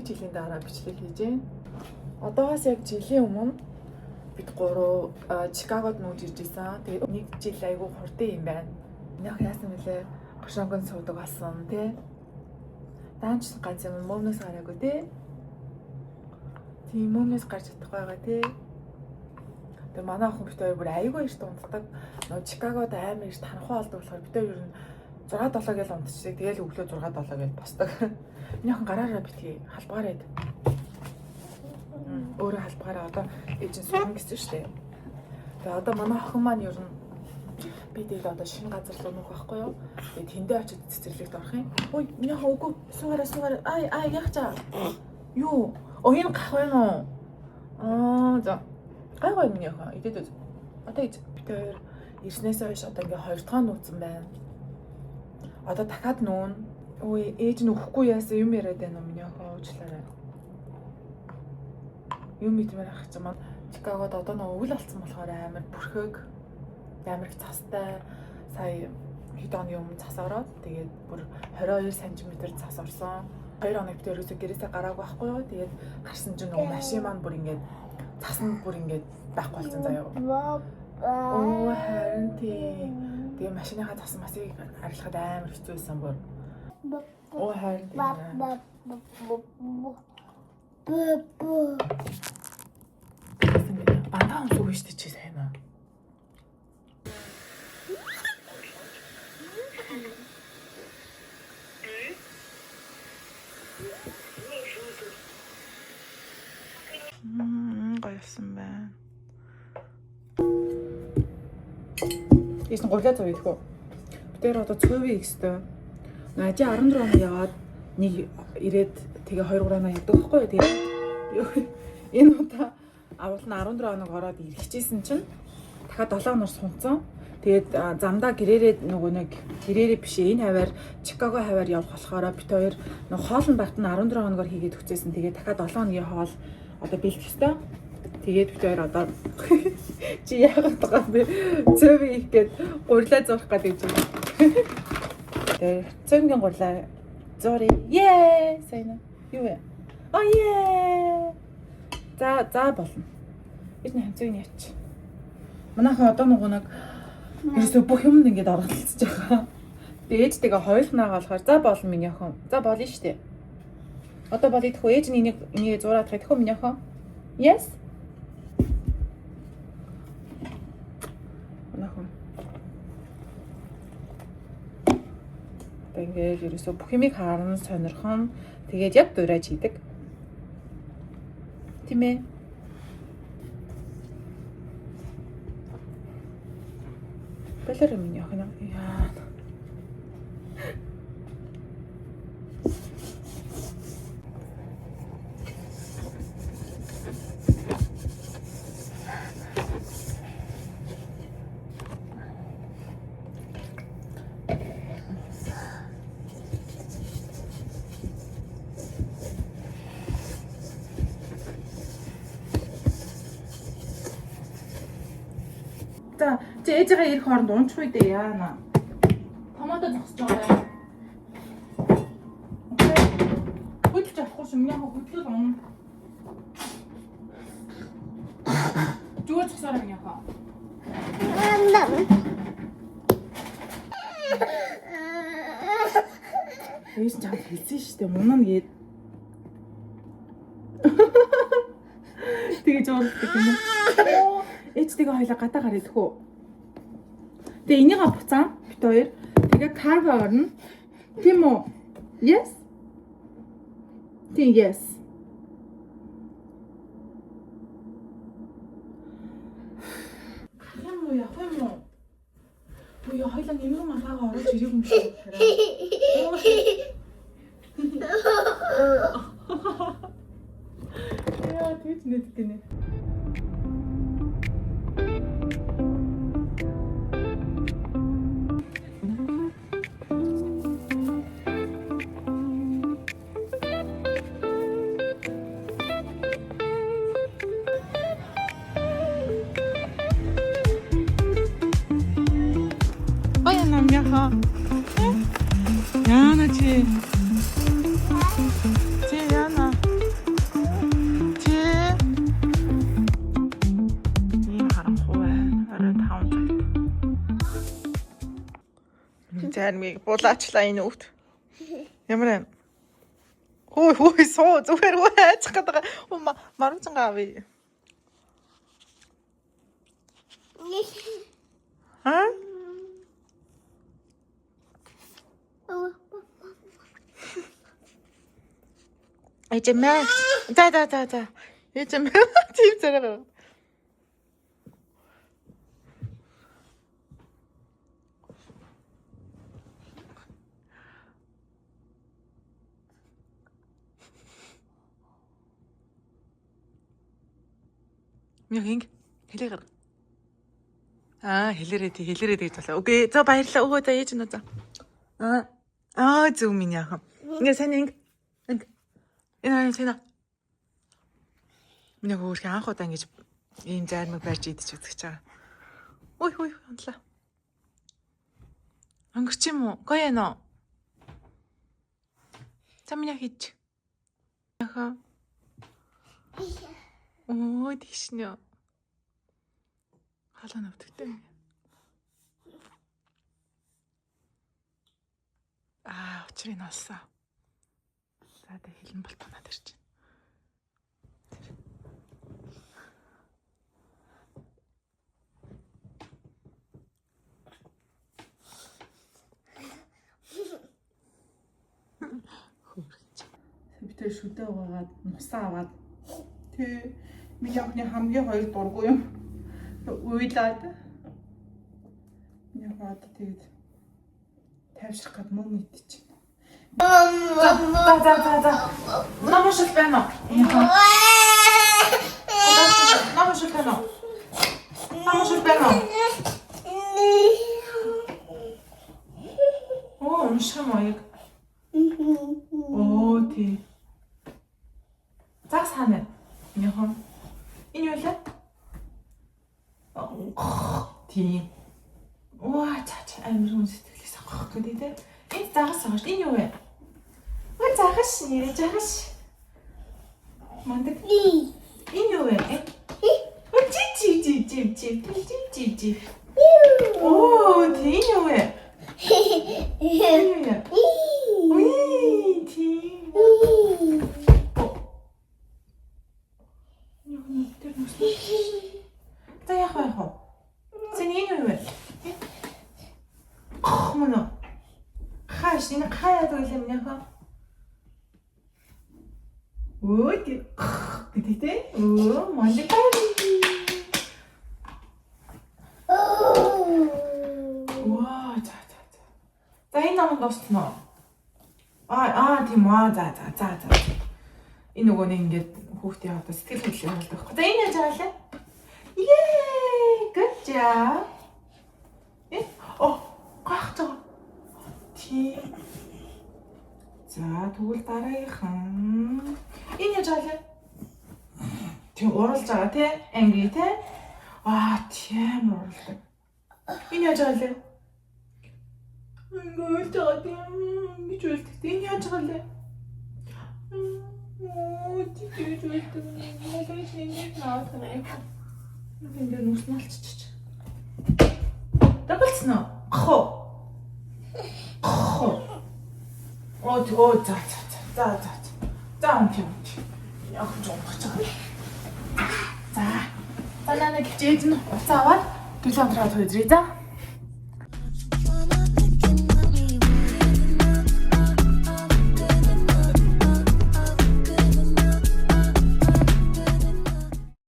Нэг жилийн дараа бичлэг хийж байна. Одоогоос яг жилийн өмнө бид гурав Чикагод нүүж ирж исэн. Тэгээд нэг жил айгүй хурдан юм байна. Миний охин яасан бэлээ? Гошонгон суудаг болсон тий. Даанч ганц юм мөвнөөс гараагүй тий. Тийм, мөвнөөс гарч чадахгүй байгаа тий. Тэгээ манай охин бид хоёр бүр айгүй их дунтдаг. Нөгөө Чикагод амар их таранхуй олдог болохоор бид хоёр ер нь 6 7 гээл унтчихдаг. Тэгээл өглөө 6 7 гээл босдог. Миний охин гараараа битгий халбгаараа ид. Өөрөө халбгаараа одоо ээж нь сурна гэсэн шүү дээ. Тэгээ одоо манай охин маань ер нь би тэгэл одоо шинэ газар руу нүүх байхгүй юу? Тэгээ тэндээ очиж цэцэрлэгт орох юм. Ой, миний охин үгүй суугаараа суугаараа. Ай ай яах чаа. Юу? Оо, энэ гах байна уу? Аа, за. Гай гай миний охин. Идэд үз. Одоо иж. Бид хоёр ирснээсээ хойш одоо ингээ хоёр дахь нууцсан байна. Одоо дахиад нүүн. Ой, ээж нь өгөхгүй яасан юм яриад байна уу миний охин, уучлаарай. Юм идмээр ах чинь маань Чикагод одоо нэг өвөл алдсан болохоор амар бүрхэг, амар их цастай. Сая хэд хоногийн өмнө цас ороод, тэгээд бүр 22 см цас орсон. 2 хоног бид ерөөсөө гэрээсээ гараагүй байхгүй юу. Тэгээд гарсан чинь нөгөө машин маань бүр ингээд цаснд бүр ингээд байхгүй болсон заяа. Оо, харин тийм. Тэгээ машиныхаа цас масыг арилгахад амар хэцүү байсан бүр. Оо, харин тийм. Яасан бэ? Бандаа өмсөг шүү дээ чи сайн уу? Гоёсон байна. Ийс нь гурлаа зов идэх үү? Бид тэр одоо цувийн их хэвээр. Ажи 14 хоног яваад нэг ирээд тэгээ 2 3 хоног явдаг байхгүй юу? Тэгээ энэ удаа авал нь 14 хоног ороод ирэхжсэн чинь дахиад 7 хоног сунцсан. Тэгээд замдаа гэрээрээ нөгөө нэг гэрээрээ биш, энэ хаваар Чикаго хаваар явах болохоор бид хоёр нөгөө хоол нь багт нь 14 хоногор хийгээд өгчээсэн. Тэгээд дахиад 7 хоногийн хоол одоо бэлдэх ёстой. Тэгээд бид хоёр одоо чи яагаад байгаа юм бэ? Цөв их гээд гурлаа зурх гэдэг чинь. Тэгээд цөмгийн гурлаа зуръя. Ее! Сайн уу? Юу вэ? Oh yeah! За за, болно. Бид нэг хэмцээг нь яач. Манайхан одоо нөгөө нэг ерөөсөө бүх юмд ингээд оролцож байгаа. Тэгээ ээжтэйгээ хоёулнагаа болохоор за болно, миний охин. За, болно штэ. Одоо бол идэх үү? Ээж нь энийг энийг зураадах идэх үү, миний охин? Yes. Манайхан. Одоо ингээд ерөөсөө бүх юмыг харан сонирхон, тэгээд яг дуурайж хийдэг. Тийм ээ. Болоор миний охин. Яа. За, чи ээжигээ ирэх хооронд унчих үү дээ яана. Томато зогсож байгаа юм. Okay. Хөдөлж авахгүй шүү. Миний хаа хөдлөл унна. Зүгээр зогсоорой, миний хаа. Ээж чамд хэлсэн шүү дээ. Мунаа гээд. Тэгээ жуулдаг юм уу? Ээжтэйгээ хоёлаа гадаа гараа идэх үү? Тэгээ энийгээ буцаан бид хоёр. Тэгээ carbo орно. Тийм үү? Yes. Тийм, yes. Гарах юм уу, явах юм уу? Үгүй, хоёлаа нэмэр малгайгаа оруулж ирээгүй юм шиг хараа. Яа, тэгж нэддэг гинэ. Гоё нам яха. Яна чи. Чи яна. Зармыг булаачлаа энэ өвд. Ямар юм? Хөөе хөөе суу зүгээр хөө хайчих гээд байгаа. Марууцангаа авъя. Аа? Ээжэмээ. За за за за. Ээжэмээ. Тийм зэрэг. Миг инг хэлээ гарга. Аа, хэлээрээ тий, хэлээрээ тэгж болоо. Окей, за баярлалаа. Өгөө за ээж нь за. Аа. Аа зөв минь яахан. Ингээ сайн инг. Инг. Энэ хоёр сайн. Миний хөөрхөн анх удаа ингэж ийм зайрмаг барьж идэж үзэж байгаа. Ой ой унтлаа. Өнгөрч юм уу? Гоё ээ нөө. За миний хийж. Яха. Өө тийшнэ. Халаа навдагтай. Аа, учрыг нь олсон. За тэг хилэн болтонаад ирж байна. Хөрч. Би тэр шүдэ угаагаад нусаа аваад тэ миний охины хамгийн хоёр дургу юм. Уйлаад. Миний охин одоо тэгээд тайвшрах гад мөн идчих. За за за за. Ном уншил байна уу? Ном уншил байна уу? Ном уншил байна уу? Оо, унших юм уу яг? Оо, тий. Загас хаана? Яхан. Энэ юу лээ? Тийм. Уа, чаа амар хүн сэтгэлээс авах гэдэг те. Энэ загас байгаа шүү. Энэ юу вэ? Өө загас нэрээ загас. Мандаг. Энэ юу вэ? Өө чи чи чи чи чи чи чи чи. Оо, тийм энэ юу вэ? Энэ юу вэ? Уи, тийм. Юу нэ тэр нүс. За яах вэ яах вэ? Зэн энэ юу вэ? Мөн. Хаш энэ хаяад байлаа юм яах вэ? Өө тий гэдэг те. Өө мандаг Ваа за за за. За энэ ном дуусна уу? Аа тийм аа за за за за. Энэ нөгөө нэг ингээд хүүхдийн одоо сэтгэл хөдлөл явуулдаг байхгүй. За энэ яаж байгаа лээ? Yay! Good job. Э? Оо, гайхаж байгаа. Тийм. За, тэгвэл дараагийнхан. Энэ яаж байгаа лээ? Тийм уралж байгаа тий? Анги тий? Аа, тийм уралдаг. Энэ яаж байгаа лээ? Ингээ уйлж байгаа тийм ингэж уйлдаг. Энэ яаж байгаа лээ? Оо, тийж уйлдаг. Надад нэг наад нэг. Ингээ нүс налччих. Дагалцсан уу? Хо. Хо. Оо, оо, за за за. За за. За унт юм. Яг ч унтах байгаа. За. За наа гэж ээж нь уцаа аваад гэрлээ унтраад хөөзрий за.